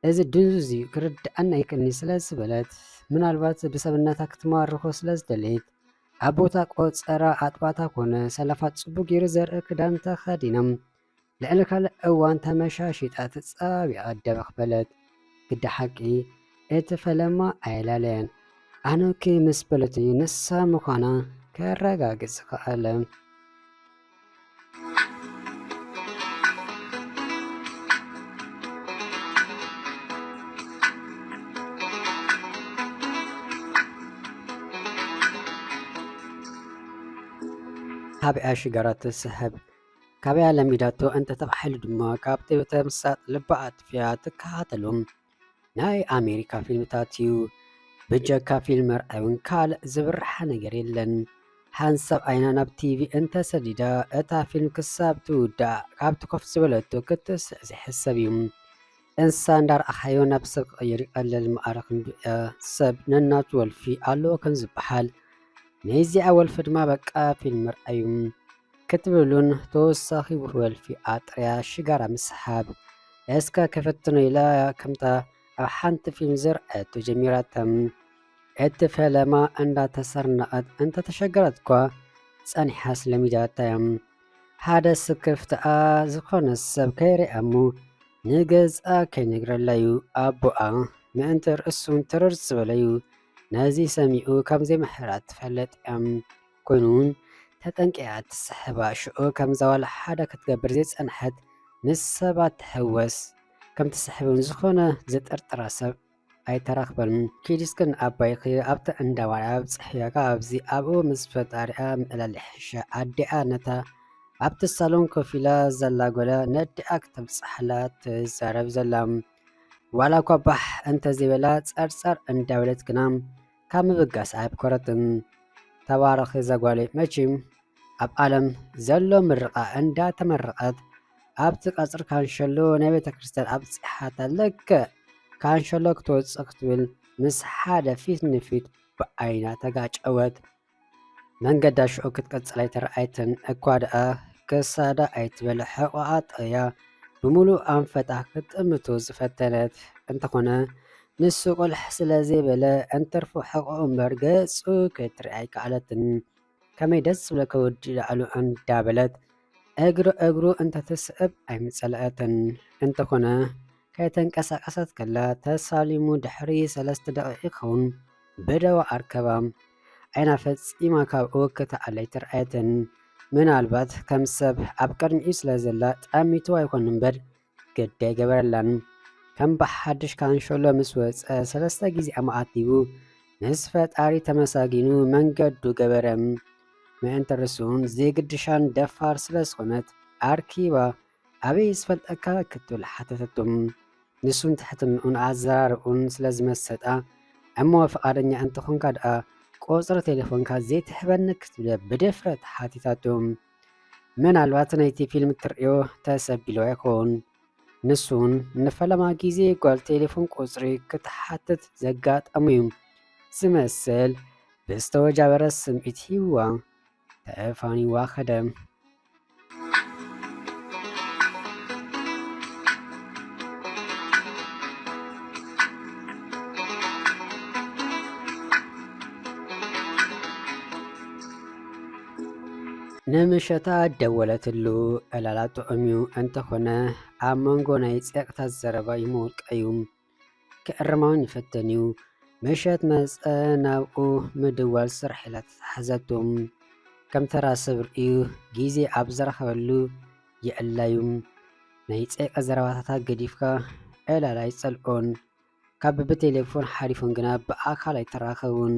እዚ ድንዙዝ እዩ፣ ክርድኣና ኣይክእልን'ዩ ስለ ዝበለት፣ ምናልባት ብሰብነታ ክትማርኾ ስለ ዝደለየት፣ ኣብ ቦታ ቆጸራ ኣጥባታ ኮነ ሰለፋ ጽቡቕ ገይሩ ዘርኢ ክዳን ተኸዲና፣ ልዕሊ ካልእ እዋን ተመሻሺጣ ተጻቢቓ ደበኽ በለት። ግዲ ሓቂ፣ እቲ ፈለማ ኣየላለየን። ኣነኪ ምስ በለትኒ ንሳ ምዃና ከረጋግጽ ከኣለ። ካበይኣ ሽጋራ ትስሕብ፣ ካበይኣ ለሚዳቶ እንተተባሂሉ ድማ፣ ካብ ቤተ ምሳጥ ልባ ኣጥፊኣ ትከታተሎም ናይ ኣሜሪካ ፊልምታት እዩ። ብጀካ ፊልም ምርኣይ እውን ካልእ ዝብርሓ ነገር የለን። ሓንሳብ ዓይና ናብ ቲቪ እንተሰዲዳ፣ እታ ፊልም ክሳብ ትውዳእ ካብቲ ኮፍ ዝበለቶ ክትስእ ዘይሕሰብ እዩ። እንሳ እንዳረኣኻዮ ናብ ሰብ ክቕየር ይቐልል፣ ማዕረ ክንድኡ ሰብ ነናቱ ወልፊ ኣለዎ ከም ዝበሃል፣ ናይዚኣ ወልፊ ድማ በቃ ፊልም ምርኣይ እዩ ክትብሉን ተወሳኺ ወልፊ ኣጥርያ ሽጋራ ምስሓብ። እስከ ክፍትኖ ኢላ ከምታ ኣብ ሓንቲ ፊልም ዝረኣየቶ ጀሚራታ። እቲ ፈለማ እንዳተሰርነቐት እንተተሸገረት እኳ ጸኒሓስ ለሚዳታ እያ። ሓደ ስክፍታኣ ዝኾነ ሰብ ከይርኣ እሞ ንገዝኣ ከይነግረላ እዩ ኣቦኣ። ምእንቲ ርእሱ ትርር ዝበለ እዩ። ነዚ ሰሚዑ ከም ዘይምሕራ ትፈልጥ እያ። ኮይኑ እውን ተጠንቂቓ ትስሕባ። ሽዑ ከምዛ ዋላ ሓደ ክትገብር ዘይጸንሐት ምስ ሰባት ትሕወስ ከም ትስሕብ እውን ዝኾነ ዝጥርጥራ ሰብ ኣይተረኽበን። ኪዲ እስከ ንኣባይኺ ኣብቲ እንዳ ዋልያ ኣብጽሕያ፣ ካብዚ ኣብኡ ምስ ፈጣሪኣ ምእላል ይሕሻ። ኣዲኣ ነታ ኣብቲ ሳሎን ኮፍ ኢላ ዘላ ጓላ ነዲኣ ክተብጽሓላ ትዛረብ ዘላ። ዋላ እኳ ባሕ እንተዘይበላ ጸርጸር እንዳበለት ግና ካብ ምብጋስ ኣይብኮረትን። ተባረኺ እዛ ጓለይ። መቸም ኣብ ዓለም ዘሎ ምርቓ እንዳተመረቐት ኣብቲ ቀጽሪ ካንሸሎ ናይ ቤተ ክርስቲያን ኣብጺሓታ። ልክዕ ካንሸሎ ክትወጽእ ክትብል ምስ ሓደ ፊት ንፊት ብዓይና ተጋጨወት። መንገዳ ሽዑ ክትቅጽል ኣይተረኣየትን። እኳ ደኣ ክሳዳ ኣይትበል ሕቖኣ ጠቕያ ብምሉእ ኣንፈታ ክትጥምቶ ዝፈተነት እንተኾነ፣ ንሱ ቁልሕ ስለ ዘይበለ እንትርፎ ሕቖኡ እምበር ገጹ ክትርኢ ኣይከኣለትን። ከመይ ደስ ዝብለካ ወዲ ላዕሉ እንዳበለት እግሪ እግሩ እንተትስዕብ ኣይምጸለኣትን። እንተኾነ ከይተንቀሳቐሰት ከላ ተሳሊሙ ድሕሪ ሰለስተ ደቂቕ ይኸውን ብደዋ ኣርከባ። ዓይና ፈጺማ ካብኡ ክትኣሊ ኣይተርኣየትን። ምናልባት ከም ሰብ ኣብ ቅድሚኡ ስለ ዘላ ጠሚቱ ኣይኮን እምበር ግዲ ኣይገበረላን። ከም ብሓድሽ ካንሸሎ ምስ ወጸ ሰለስተ ግዜ ኣማኣቲቡ ምስ ፈጣሪ ተመሳጊኑ መንገዱ ገበረ። ምእንቲ ርእሱን ዘይግድሻን ደፋር ስለ ዝኾነት ኣርኪባ ኣበይ ዝፈልጠካ ክትብል ሓተተቶ። ንሱን ትሕትንኡን ኣዘራርብኡን ስለ ዝመሰጣ፣ እሞ ፍቓደኛ እንተኾንካ ደኣ ቁጽሪ ቴሌፎንካ ዘይትህበኒ ክትብል ብድፍረት ሓቲታቶ። ምናልባት ናይቲ ፊልም ትርእዮ ተሰቢልዋ ይኸውን። ንሱን ንፈለማ ግዜ ጓል ቴሌፎን ቁጽሪ ክትሓትት ዘጋጠሙ እዩ ዝመስል ብዝተወጃበረ ስምዒት ሂብዋ ተፋኒዋ ከደ። ንምሸታ ደወለትሉ። ዕላላ ጥዑም እዩ፣ እንተኾነ ኣብ መንጎ ናይ ጸቕታት ዘረባ ይመውድቃ እዩ። ክእርማውን ይፈተን እዩ። ምሸት መጸ ናብኡ ምድዋል ስራሕ ኢላ ተታሓዘቱ። ከም ተራ ሰብ ርእዩ ግዜ ኣብ ዝረኸበሉ ይዕላዩ። ናይ ጸይቀ ዘረባታታ ገዲፍካ ዕላል ኣይጸልኦን። ካብ ብቴሌፎን ሓሊፎም ግና ብኣካል ኣይተራኸቡን።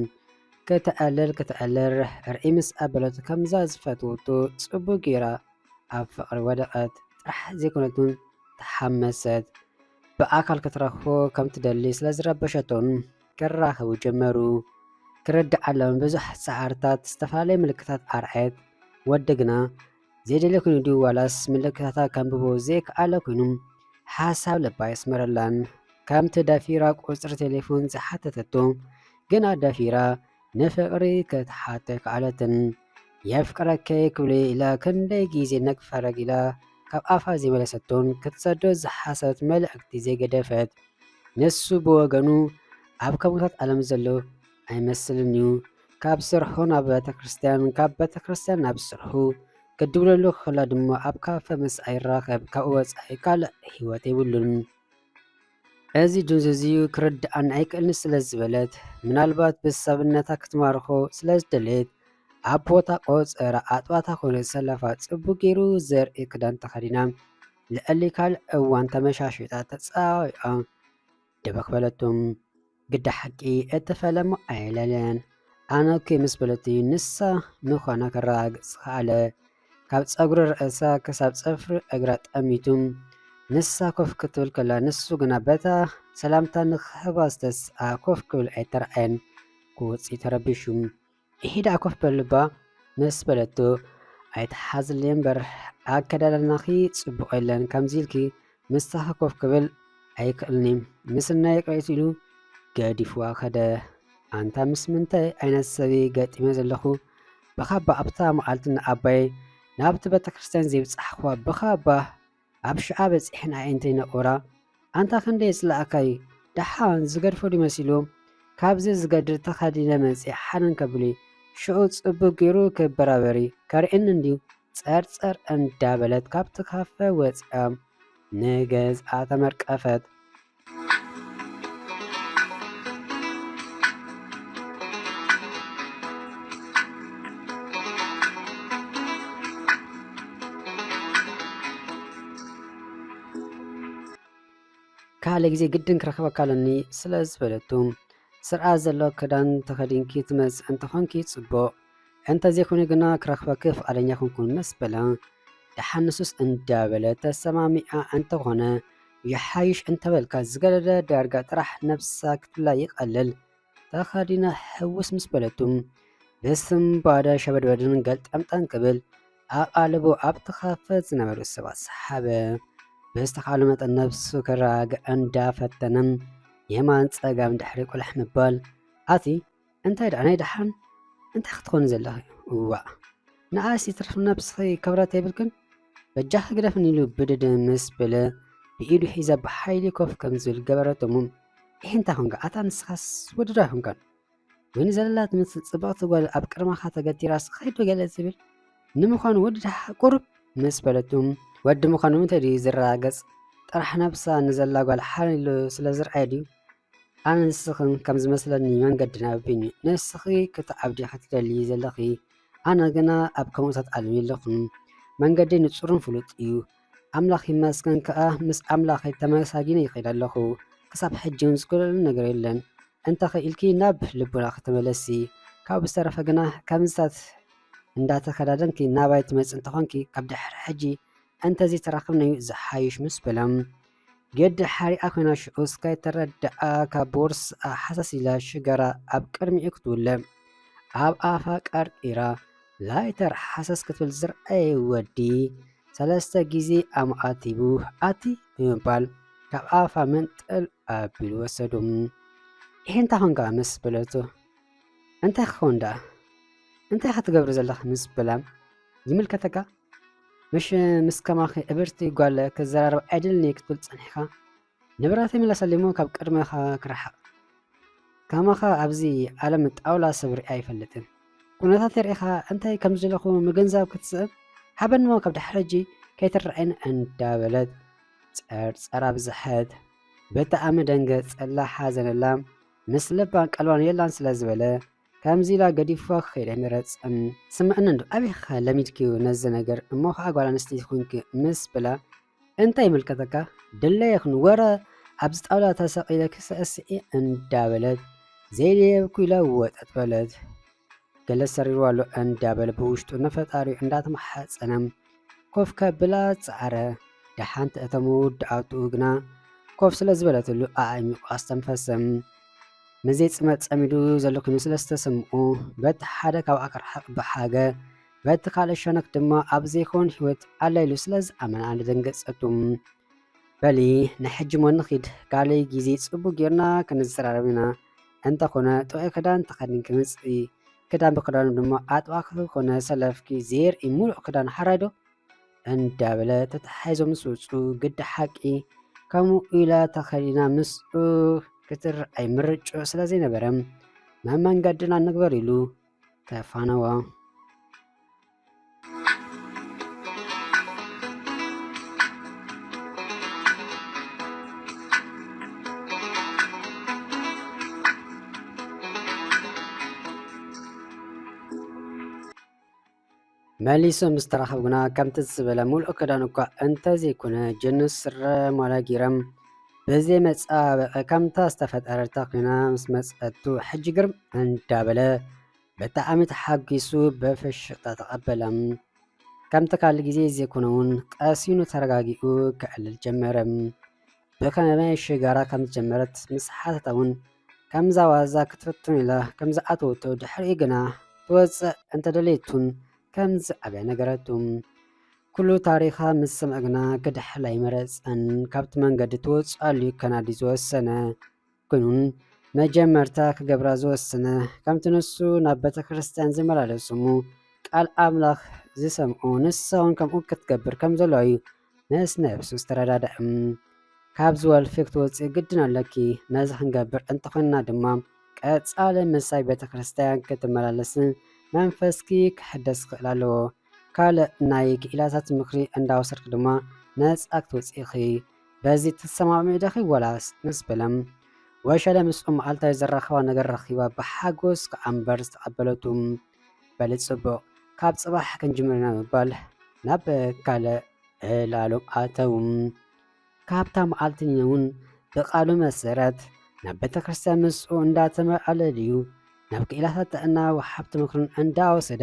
ከተዕልል ከተዕልል ርእይ ምስ ኣበለቱ ከምዛ ዝፈትወቶ ጽቡቕ ገይራ ኣብ ፍቕሪ ወደቐት ጥራሕ ዘይኮነትን ተሓመሰት። ብኣካል ክትረኽቦ ከም ትደሊ ስለ ዝረበሸቶን ክራኸቡ ጀመሩ። ክርድኣሎም ብዙሕ ጻዕርታት ዝተፈላለየ ምልክታት ኣርኣየት። ወዲ ግና ዘይደልዮ ኮይኑ ድዩ ዋላስ ምልክታታ ከንብቦ ዘይከኣለ ኮይኑ ሓሳብ ልባ የስመረላን። ከምቲ ደፊራ ቁጽሪ ቴሌፎን ዝሓተተቶ ግና ደፊራ ንፍቕሪ ክትሓቶ ኣይከኣለትን። የፍቅረኪ ክብሎ ኢላ ክንደይ ግዜ ነግፈረግ ኢላ ካብ ኣፋ ዘይመለሰቶን ክትሰዶ ዝሓሰበት መልእኽቲ ዘይገደፈት። ንሱ ብወገኑ ኣብ ከምኡታት ዓለም ዘሎ ኣይመስልን እዩ። ካብ ስርሑ ናብ ቤተ ክርስቲያን፣ ካብ ቤተ ክርስቲያን ናብ ስርሑ ክድውለሉ ከላ ድማ ኣብ ካፈ ምስ ኣይራኸብ ካብኡ ወጻኢ ካልእ ህይወት የብሉን። እዚ ድንዙዝ እዩ ክርድኣኒ ኣይክእልን ስለ ዝበለት፣ ምናልባት ብሰብነታ ክትማርኾ ስለ ዝደለየት፣ ኣብ ቦታ ቆጸራ ኣጥባታ ኮነ ሰለፋ ጽቡቕ ገይሩ ዘርኢ ክዳን ተኸዲና፣ ልዕሊ ካልእ እዋን ተመሻሺጣ ተጸዋዊዓ ደበኽ በለቱ። ግዳ ሓቂ እቲ ፈለማ ኣየለለን። ኣነ እኮ ምስ በለቱ ንሳ ምዃና ከረጋግጽ ከኣለ። ካብ ጸጉሪ ርእሳ ክሳብ ጽፍሪ እግራ ጠሚቱ። ንሳ ኮፍ ክትብል ከላ፣ ንሱ ግና በታ ሰላምታ ንኽህባ ዝተስኣ ኮፍ ክብል ኣይተራእየን። ክወጽእ ተረቢሹ። "እሂ ደኣ ኮፍ በልባ" ምስ በለቶ፣ "ኣይትሓዝለይ እምበር፣ ኣከዳድናኺ ጽቡቕ የለን፣ ከምዚ ኢልኪ ምሳኺ ኮፍ ክብል ኣይክእልን'የ" ምስናይ ይቕሬት ኢሉ ገዲፍዋ ከደ። ኣንታ ምስ ምንታይ ዓይነት ሰብ እየ ገጢመ ዘለኹ? ብኻባ ኣብታ መዓልቲ ንኣባይ ናብቲ ቤተ ክርስቲያን ዘይብጻሕክዋ፣ ብኻባ ኣብ ሽዓ በጺሐን ኣዒንተይ ነቑራ። ኣንታ ክንደይ የጽልኣካ እዩ። ደሓን ዝገድፎ ድዩ መሲልዎም? ካብዚ ዝገድድ ተኸዲነ መጺአ ሓነን ከብሉይ። ሽዑ ጽቡቕ ገይሩ ክበራበሪ ከርእየኒ እንድዩ። ጸርጸር እንዳበለት ካብቲ ካፈ ወጺኣ ንገዝኣ ተመርቀፈት። ካልእ ግዜ ግድን ክረኽበካ ኣለኒ ስለ ዝበለቱ፣ ስርዓት ዘለዎ ክዳን ተኸዲንኪ ትመጽእ እንተኾንኪ ጽቡቕ፣ እንተዘይኮይኑ ግና ክረኽበኪ ፍቓደኛ ኣይኮንኩን ምስ በላ፣ ደሓን ንሱስ እንዳበለ ተሰማሚዓ እንተኾነ ይሓይሽ እንተበልካ ዝገደደ ዳርጋ ጥራሕ ነብሳ ክትብላ ይቐልል። ተኸዲና ሕውስ ምስ በለቱ፣ ብስንባደ ሸበድበድን ገልጠምጠን ክብል ኣቓልቦ ኣብቲ ካፈ ዝነበሩ ሰባት ሰሓበ። ብዝተኻእሎ መጠን ነብሱ ከረጋግዕ እንዳፈተነ የማን ጸጋም ድሕሪ ቁልሕ ምባል፣ ኣቲ እንታይ ደኣ ናይ ደሓን እንታይ ክትኾኒ ዘለኺ? እዋእ ንኣስ ይትርፍ ነብስኺ ክብረት የብልክን? በጃኺ ግደፍኒ ኢሉ ብድድ ምስ በለ ብኢዱ ሒዛ ብሓይሊ ኮፍ ከም ዝብል ገበረቶ እሞ፣ "እሂ እንታይ ኾንካ? ኣታ ንስኻስ ወዲ ዶ ኣይኮንካን? ወይ ንዘለላ ትመስል ጽብቕቲ ጓል ኣብ ቅድመኻ ተገቲራስ ኸይዶ ገለ ዝብል? ንምዃኑ ወዲ ደሓ ቁሩብ?" ምስ በለቱ፣ ወዲ ምዃኑ እንታይ ድዩ ዝረጋገጽ? ጥራሕ ነብሳ ንዘላ ጓል ሓሊሉ ስለ ዝረኣየ ድዩ? ኣነ ንስኽን ከም ዝመስለኒ መንገድና በቢን'ዩ። ንስኺ ክትዓብዲ ኢኺ ትደልዪ ዘለኺ፣ ኣነ ግና ኣብ ከምኡታት ዓለም የለኹን። መንገደይ ንጹርን ፍሉጥ እዩ። ኣምላኽ ይመስገን ከኣ ምስ ኣምላኸይ ተመሳጊነ ይኸይድ ኣለኹ። ክሳብ ሕጂ እውን ዝጎደለኒ ነገር የለን። እንተኽኢልኪ ናብ ልቦናኺ ተመለሲ። ካብኡ ብዝተረፈ ግና ከምዚታት እንዳተኸዳደንኪ ናባይ ትመጺ እንተኾንኪ ካብ ድሕሪ ሕጂ እንተዘይተራኸብና'ዩ ዝሓይሽ ምስ በላ፣ ግዲ ሓሪቓ ኮይና ሽዑስ ከይተረድኣ ካብ ቦርስኣ ሓሰስ ኢላ ሽጋራ ኣብ ቅድሚኡ ክትውለ፣ ኣብ ኣፋ ቀርቂራ ላይተር ሓሰስ ክትብል ዝረኣየ ወዲ ሰለስተ ግዜ ኣማእቲቡ ኣቲ ብምባል ካብ ኣፋ መንጠል ኣቢሉ ወሰዱ። "እሄ እንታይ ኾንካ?" ምስ በለቶ፣ "እንታይ ክኸውን ደኣ? እንታይ ኢኻ ትገብር ዘለኻ?" ምስ በላ፣ "ይምልከተካ? ምሽ ምስ ከማኺ እብርቲ ጓል ክዘራረብ ኣይደልን እየ ክትብል ጸኒሕካ? ንብረተይ ምለሰለይ እሞ ካብ ቅድመኻ ክርሓቕ። ከማኻ ኣብዚ ዓለም ጣውላ ሰብ ሪኣ ኣይፈልጥን። ኩነታት ሪኢኻ እንታይ ከም ዘለኹ ምግንዛብ ክትስእን ሃበኒ እሞ ካብ ድሕሪ ሕጂ ከይትረኣየኒ" እንዳበለት ጸርጸር ኣብዝሐት። ብጣዕሚ ደንገጸላ፣ ሓዘነላ፣ ምስ ልባን ቀልባን የላን ስለ ዝበለ፣ ከምዚ ኢላ ገዲፍዋ ክኸይድ ኣይመረጸን። ስምዕኒ እንዶ፣ ኣበይ ኸ ለሚድክዮ ነዚ ነገር? እሞ ኸኣ ጓል ኣንስተይቲ ኹንኪ ምስ በላ፣ እንታይ ይምልከተካ? ድለየ ይኹን ወረ ኣብዚ ጣውላ ተሰቒለ ክስዕስዕ እየ እንዳበለት፣ ዘይደየብኩ ኢላ ወጠጥ በለት። ገለ ሰሪርዋ ኣሎ እንዳበለ ብውሽጡ ንፈጣሪኡ እንዳተማሓጸነ ኮፍ ከብላ ጸዓረ። ደሓን ተእተሙ፣ ደኣቱ ግና ኮፍ ስለ ዝበለትሉ ኣዕሚቑ ኣስተንፈሰ። ምስ ዘይጽመ ጸሚዱ ዘሎ ኮይኑ ስለ ዝተሰምኡ፣ በቲ ሓደ ካብኣ ክርሕቕ ብሓገ፣ በቲ ካልእ ሸነኽ ድማ ኣብ ዘይኮን ህይወት ኣላ ኢሉ ስለ ዝኣመነ ኣደንገጸቱ። በሊ ንሕጂ እሞ ንኺድ፣ ካልእ ግዜ ጽቡቕ ጌርና ክንዘራረብ ኢና። እንተኾነ ጥዑይ ክዳን ተኸዲንኪ ምጺ፣ ክዳን ብክዳኑ ድማ ኣጥባኺ ኮነ ሰለፍኪ ዘየርኢ ምሉእ ክዳን ሓራይ ዶ? እንዳበለ ተተሓሒዞም ምስ ወጹ፣ ግዲ ሓቂ ከምኡ ኢላ ተኸዲና ምስኡ ክትርኣይ ምርጭኡ ስለ ዘይነበረ፣ መመንገድና ንግበር ኢሉ ተፋነዋ። መሊሶም ምስ ተራኸቡ ግና፣ ከምቲ ዝበለ፣ ሙሉእ ክዳን እኳ እንተዘይኮነ፣ ጅንስ ስረ ማላ ገይሮም፣ ብዘይ መጸባበቒ ከምታ ዝተፈጠረታ ኮይና ምስ መጸቱ፣ ሕጂ ግርም እንዳበለ ብጣዕሚ ተሓጒሱ ብፍሽኽታ ተቐበላ። ከምቲ ካልእ ግዜ ዘይኮነ እውን፣ ቀሲኑ ተረጋጊኡ ከዕልል ጀመረ። ብኸመይ ሽጋራ ከም ዝጀመረት ምስ ሓተታ እውን፣ ከምዛ ዋዛ ክትፍትኖ ኢላ ከም ዝኣተወቶ፣ ድሕሪኡ ግና ትወጽእ እንተደለየቱን ከም ዝኣብያ ነገረቱ። ኩሉ ታሪኻ ምስ ሰምዐ ግና ክድሕል ኣይመረጸን። ካብቲ መንገዲ ትወጽኣሉ እዩ ከናዲ ዝወሰነ። ኮይኑ እውን መጀመርታ ክገብራ ዝወሰነ፣ ከምቲ ንሱ ናብ ቤተ ክርስቲያን ዝመላለሱ እሞ ቃል ኣምላኽ ዝሰምዑ፣ ንሳ እውን ከምኡ ክትገብር ከም ዘለዋ እዩ ምስ ነብሱ ዝተረዳድአ። ካብዚ ወልፊ ክትወፅኢ ግድን ኣለኪ። ነዚ ክንገብር እንተኾይንና ድማ፣ ቀፃሊ ምሳይ ቤተ ክርስቲያን ክትመላለስን መንፈስኪ ክሕደስ ክኽእል ኣለዎ። ካልእ ናይ ክኢላታት ምኽሪ እንዳወሰድኪ ድማ ነፃ ክትወፅኢ ኢኺ። በዚ ትሰማምዒ ዲኺ ወላስ? ምስ በለ፣ ወሸለ ምስኡ መዓልታዊ ዘራኽባ ነገር ረኺባ ብሓጎስ ከኣ እምበር ዝተቐበለቱ። በሊ፣ ጽቡቕ፣ ካብ ጽባሕ ክንጅምር ኢና ብምባል ናብ ካልእ ዕላሎም ኣተዉ። ካብታ መዓልቲ እውን ብቓሉ መሰረት ናብ ቤተ ክርስቲያን ምስኡ እንዳተመላለሱ፣ ናብ ክኢላታት ጥዕና ወሃብቲ ምኽርን እንዳወሰደ፣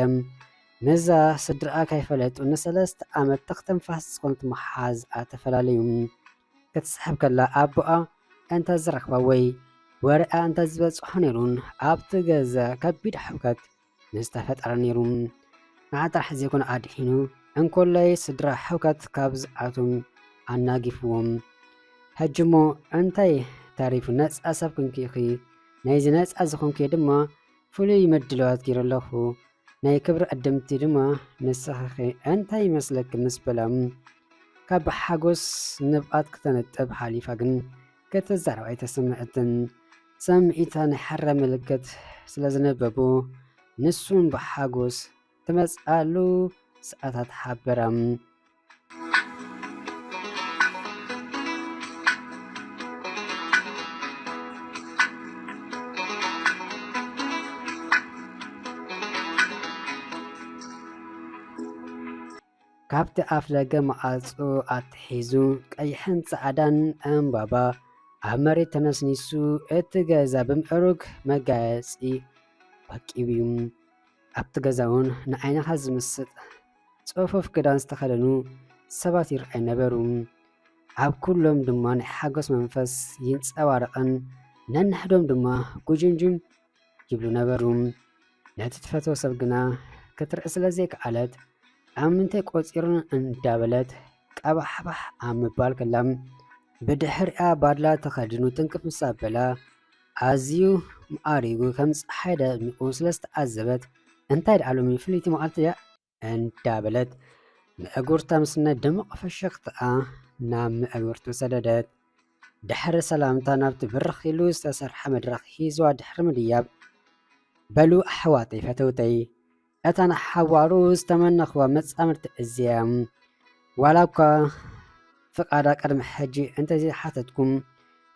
ምስዛ ስድራኣ ከይፈለጡ ንሰለስተ ዓመት ተኽተንፋስ ዝኾነት መሓዝኣ ተፈላለዩ። ክትስሕብ ከላ ኣቦኣ እንተ ዝረኽባ ወይ ወረኣ እንተ ዝበጽሖ ነይሩን ኣብቲ ገዛ ከቢድ ሕውከት ምስተፈጠረ ነይሩ። ንዓ ጥራሕ ዘይኮነ ኣድሒኑ፣ እንኮላይ ስድራ ሕውከት ካብ ዝኣቶም ኣናጊፍዎም። ሕጂ እሞ እንታይ ተሪፉ? ነጻ ሰብ ኮንኪ ኢኺ። ናይዚ ነጻ ዝኾንኪ ድማ ፍሉይ ምድላዋት ገይረ ኣለኹ። ናይ ክብሪ ዕድምቲ ድማ ንስኺ ኢኺ። እንታይ ይመስለኪ? ምስ በላ፣ ካብ ሓጎስ ንብኣት ክተነጥብ ሓሊፋ ግን ክትዛረብ ኣይተሰምዐትን። ስምዒታ ናይ ሕረ ምልክት ስለ ዝነበቦ፣ ንሱን ብሓጎስ ትመጽኣሉ ሰዓታት ሓበራ። ካብቲ ኣፍደገ ማዕጾ ኣትሒዙ፣ ቀይሕን ጻዕዳን ዕምባባ ኣብ መሬት ተነስኒሱ፣ እቲ ገዛ ብምዕሩግ መጋየጺ ወቂቡ እዩ። ኣብቲ ገዛ እውን ንዓይንኻ ዝምስጥ ጽፉፍ ክዳን ዝተኸደኑ ሰባት ይርኣዩ ነበሩ። ኣብ ኩሎም ድማ ናይ ሓጎስ መንፈስ ይንጸባረቕን ነንሕዶም ድማ ጉጅምጅም ይብሉ ነበሩ። ነቲ ትፈትዎ ሰብ ግና ክትርኢ ስለ ዘይከኣለት፣ ኣብ ምንታይ ቆጺሩን እንዳበለት ቀባሕባሕ ኣብ ምባል ከላ፣ ብድሕሪኣ ባድላ ተኸዲኑ ትንክፍ ምስ ኣበላ፣ ኣዝዩ ማዕሪጉ ከም ጸሓይ ደሚቑ ስለ ዝተዓዘበት፣ "እንታይ ደኣ ሎሚ ፍልይቲ መዓልቲ እያ?" እንዳበለት፣ ምእጉርታ ምስ ናይ ድሙቕ ፍሽኽታኣ ናብ ምእጉርቱ ሰደደት። ድሕሪ ሰላምታ፣ ናብቲ ብርኽ ኢሉ ዝተሰርሐ መድረኽ ሒዝዋ ድሕሪ ምድያብ፣ "በሉ ኣሕዋተይ ፈተውተይ፣ እታ ንሓዋሩ ዝተመነኽዋ መጻምድቲ እዚኣ እያ። ዋላ እኳ ፍቓዳ ቅድሚ ሕጂ እንተዘይሓተትኩም፣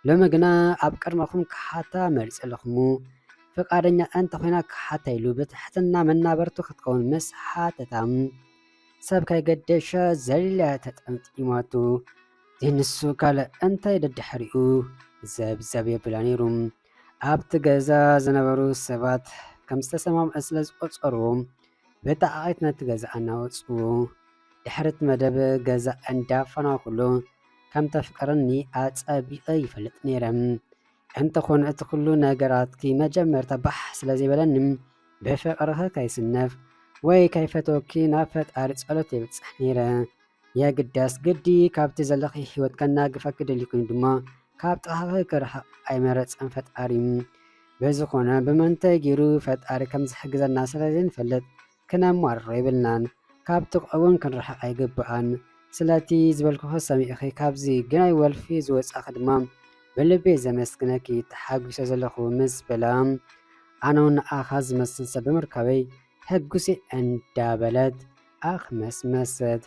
ሎሚ ግና ኣብ ቅድመኹም ክሓታ መሪጸ ኣለኹ እሞ፣ ፍቓደኛ እንተኾይና ክሓታ" ኢሉ ብትሕትና መናበርቱ ክትከውን ምስ ሓተታ፣ ሰብ ከይገደሸ ዘሊላ ተጠምጢማቱ። ዘይንሱ ካልእ እንታይ ደድሕሪኡ ዘብዘብ የብላ ነይሩ። ኣብቲ ገዛ ዝነበሩ ሰባት ከም ዝተሰማምዐ ስለ ዝቖጸርዎ፣ ብጣዕቒት ነቲ ገዛ ኣናወጽዎ። ድሕሪ እቲ መደብ ገዛ እንዳፈናኹሎ ከም ተፍቅርኒ ኣጸቢቐ ይፈልጥ ነይረ። እንተኾነ እቲ ኩሉ ነገራትኪ መጀመርታ ባሕ ስለ ዘይበለኒ፣ ብፍቕርኺ ከይስነፍ ወይ ከይፈትወኪ ናብ ፈጣሪ ጸሎት የብጽሕ ነይረ። የግዳስ ግዲ ካብቲ ዘለኺ ህይወት ከናግፈኪ ደልዩ ኮይኑ ድማ፣ ካብ ጥቓኺ ክርሕቕ ኣይመረጸን ፈጣሪ። ብዝኾነ፣ ብመንታይ ገይሩ ፈጣሪ ከም ዝሕግዘና ስለ ዘይንፈልጥ፣ ክነማርሮ የብልናን። ካብ ጥቕኡ እውን ክንርሕቕ ኣይግባኣን። ስለቲ ዝበልኩኺ ሰሚዕኺ ካብዚ ግናይ ወልፊ ዝወጻኺ ድማ ብልቢ ዘመስግነኪ፣ ተሓጒሰ ዘለኹ ምስ በላ፣ ኣነ እውን ንኣኻ ዝመስል ሰብ ብምርካበይ ሕጉሲ እንዳበለት ኣኽመስመሰት።